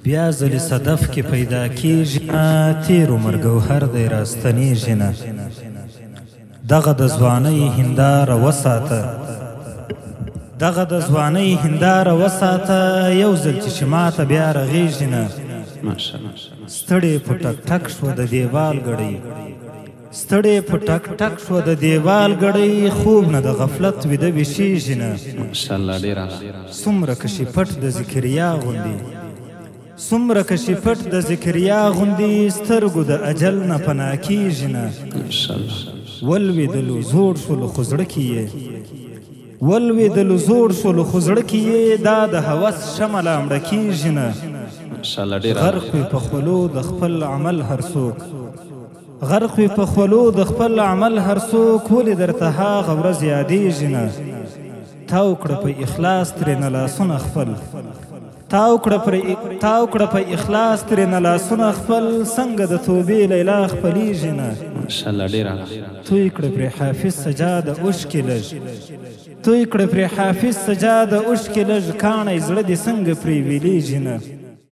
بیا ځلې صدف کې پیدا کیږي نه، تیر عمر ګوهر دی راستنیږي نه. دغه د ځوانۍ هنداره وساته، دغه د ځوانۍ هنداره وساته، یو ځل چې شما ته بیا رغېږي نه. ماشاءالله. ستړې په ټک ټک شوه د دیوال ګړۍ، ستړې په ټک ټک شوه د دیوال ګړۍ، خوب نه د غفلت ویده ویښېږي نه. ماشاءالله، ډیر اعلی. څومره کشي پټ د ذکریا غوندي، څومره کشي پټ د ذکریا غوندي، سترګو د اجل نه پناه کیږي نه. ماشاءالله. ولوېدلو زوړ شولو خو زړه کې یې، ولوېدلو زوړ شولو خو زړه کې یې دا د هوس شمع لا مړه کیږي نه. ماشاءالله، ډیر اعلی. غرق وي په خولو د خپل عمل هر څوک، غرق وي په خولو د خپل عمل هر څوک، ولې درته هغه ورځ یادېږي نه. تاو کړه په اخلاص ترېنه لاسونه خپل، تاو کړه پر تاو کړه په اخلاص ترېنه لاسونه خپل، څنګه د توبې لیلا خپلېږي نه. ماشاءالله، ډیر اعلی. توی کړه پرې حافظ سجاده اوښکې لږ، توی کړه پرې حافظ سجاده اوښکې لږ، کاڼی زړه دې څنګه پرې ویلېږي نه.